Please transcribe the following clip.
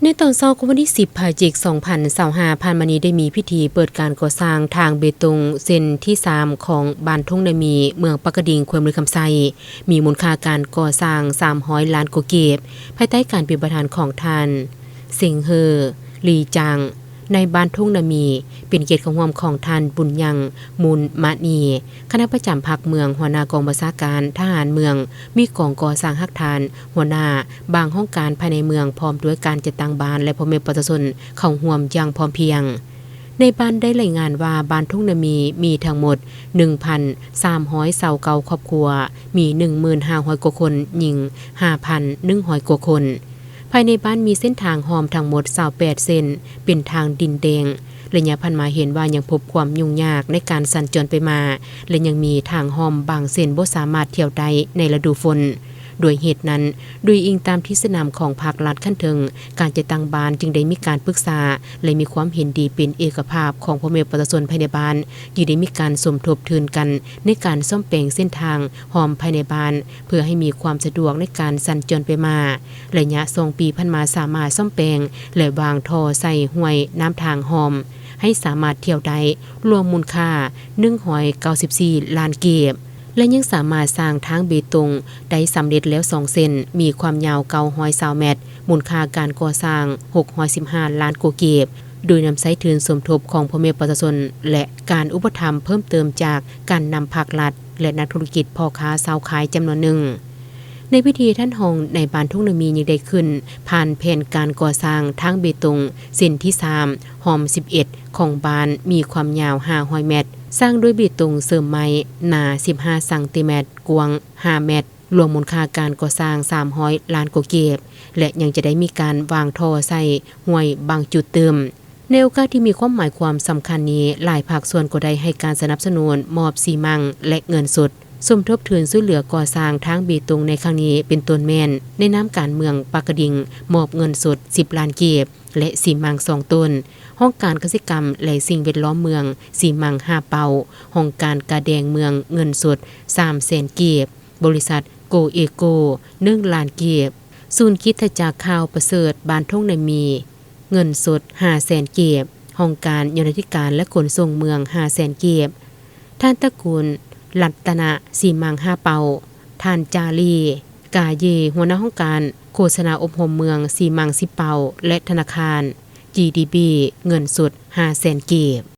ໃນຕອນເຊົ້າຂອງວັນທີສິບ ພະຈິກ ສອງພັນຊາວຫ້າ ຜ່ານມານີ້ ໄດ້ມີພິທີເປີດການກໍ່ສ້າງທາງເບຕົງເສັ້ນທີສາມຂອງບ້ານທົ່ງນາມີ ເມືອງປາກກະດິງ ແຂວງບໍລິຄຳໄຊ, ມີມູນຄ່າການກໍ່ສ້າງສາມຮ້ອຍລ້ານກວ່າກີບ, ພາຍໃຕ້ການເປັນປະທານຂອງທ່ານ ເຊັງເຮີ ລີຈາງ, ນາຍບ້ານທົ່ງນາມີ, ເປັນກຽດເຂົ້າຮ່ວມຂອງທ່ານ ບຸນຍັງ ມູນມະນີ, ຄະນະປະຈຳພັກເມືອງ, ຫົວໜ້າກອງບັນຊາການທະຫານເມືອງ, ມີກອງກໍ່ສ້າງຮາກຖານ, ຫົວໜ້າບາງຫ້ອງການພາຍໃນເມືອງ, ພ້ອມດ້ວຍການຈັດຕັ້ງບ້ານ ແລະ ພໍ່ແມ່ປະຊາຊົນເຂົ້າຮ່ວມຢ່າງພ້ອມພຽງ. ໃນບ້ານໄດ້ລາຍງານວ່າ ບ້ານທົ່ງນາມີມີທັງໝົດໜຶ່ງພັນສາມຮ້ອຍຊາວເກົ້າຄອບຄົວ, ມີໜຶ່ງໝື່ນຫ້າຮ້ອຍກວ່າຄົນ, ຍິງຫ້າພັນໜຶ່ງຮ້ອຍກວ່າຄົນ. ພາຍໃນບ້ານມີເສັ້ນທາງຫ້ອມທັງໝົດຊາວແປດເສັ້ນ, ເປັນທາງດິນແດງ. ໄລຍະຜ່ານມາເຫັນວ່າຍັງພົບຄວາມຫຍຸ້ງຍາກໃນການສັນຈອນໄປມາ ແລະ ຍັງມີທາງຫ້ອມບາງເສັ້ນບໍ່ສາມາດທ່ຽວໄດ້ໃນລະດູຝົນ. ດ້ວຍເຫດນັ້ນ, ໂດຍອີງຕາມທິດຊີ້ນຳຂອງພາກລັດຂັ້ນເທິງ, ການຈັດຕັ້ງບ້ານຈຶ່ງໄດ້ມີການປຶກສາ ແລະ ມີຄວາມເຫັນດີເປັນເອກະພາບຂອງພໍ່ແມ່ປະຊາຊົນພາຍໃນບ້ານ, ຈຶ່ງໄດ້ມີການສົມທົບທຶນກັນໃນການສ້ອມແປງເສັ້ນທາງ ອ້ອມພາຍໃນບ້ານ ເພື່ອໃຫ້ມີຄວາມສະດວກໃນການສັນຈອນໄປມາ. ໄລຍະສອງປີຜ່ານມາສາມາດສ້ອມແປງ ແລະ ວາງທໍ່ໃສ່ຫ້ວຍນ້ຳທາງອ້ອມ ໃຫ້ສາມາດທ່ຽວໄດ້ ລວມມູນຄ່າໜຶ່ງຮ້ອຍເກົ້າສິບສີ່ລ້ານກີບ ແລະ ຍັງສາມາດສ້າງທາງເບຕົງໄດ້ສຳເລັດແລ້ວສອງເສັ້ນ, ມີຄວາມຍາວເກົ້າຮ້ອຍຊາວແມັດ, ມູນຄ່າການກໍ່ສ້າງຫົກຮ້ອຍສິບຫ້າລ້ານກວ່າກີບ, ໂດຍນຳໃຊ້ທຶນສົມທົບຂອງພໍ່ແມ່ປະຊາຊົນ ແລະ ການອຸປະຖຳເພີ່ມເຕີມຈາກການນຳພາກລັດ ແລະ ນັກທຸລະກິດພໍ່ຄ້າຊາວຂາຍຈຳນວນໜຶ່ງ. ໃນພິທີ, ທ່ານຮອງນາຍບ້ານທົ່ງນາມີຍັງໄດ້ຂຶ້ນຜ່ານແຜນການກໍ່ສ້າງທາງເບຕົງເສັ້ນທີສາມ ຮ່ອມສິບເອັດ ຂອງບ້ານ, ມີຄວາມຍາວຫ້າຮ້ອຍແມັດ, ສ້າງດ້ວຍເບຕົງເສີມໄມ້, ໜາສິບຫ້າຊັງຕີແມັດ, ກວ້າງຫ້າແມັດ, ລວມມູນຄ່າການກໍ່ສ້າງສາມຮ້ອຍລ້ານກວ່າກີບ ແລະ ຍັງຈະໄດ້ມີການວາງທໍ່ໃສ່ຫ້ວຍບາງຈຸດຕື່ມ. ໃນໂອກາດທີ່ມີຄວາມໝາຍຄວາມສຳຄັນນີ້, ຫຼາຍພາກສ່ວນກໍໄດ້ໃຫ້ການສະໜັບສະໜູນມອບສີມັງ ແລະ ເງິນສົດ ສົມທົບທຶນຊ່ວຍເຫຼືອກໍ່ສ້າງທາງເບຕົງໃນຄັ້ງນີ້ ເປັນຕົ້ນແມ່ນ ໃນນາມການເມືອງປາກກະດິງ ມອບເງິນສົດສິບລ້ານກີບ ແລະ ສີມັງສອງໂຕນ, ຫ້ອງການກະສິກຳ ແລະ ສິ່ງແວດລ້ອມເມືອງ ສີມັງຫ້າເປົາ, ຫ້ອງການກາແດງເມືອງ ເງິນສົດສາມແສນກີບ, ບໍລິສັດໂກເອໂກ ໜຶ່ງລ້ານກີບ, ສູນຄຣິສຕະຈັກຂ່າວປະເສີດບ້ານທົ່ງນາມີ ເງິນສົດຫ້າແສນກີບ, ຫ້ອງການໂຍທາທິການ ແລະ ຂົນສົ່ງເມືອງຫ້າແສນກີບ, ທ່ານຕະກູນລັດຕະນະ ສີມັງຫ້າເປົາ, ທ່ານ ຈາລີ ກາເຢ ຫົວໜ້າຫ້ອງການໂຄສະນາອົບຮົມເມືອງ ສີມັງສິບເປົາ ແລະ ທະນາຄານ ຈີດີບີ ເງິນສົດຫ້າແສນກີບ.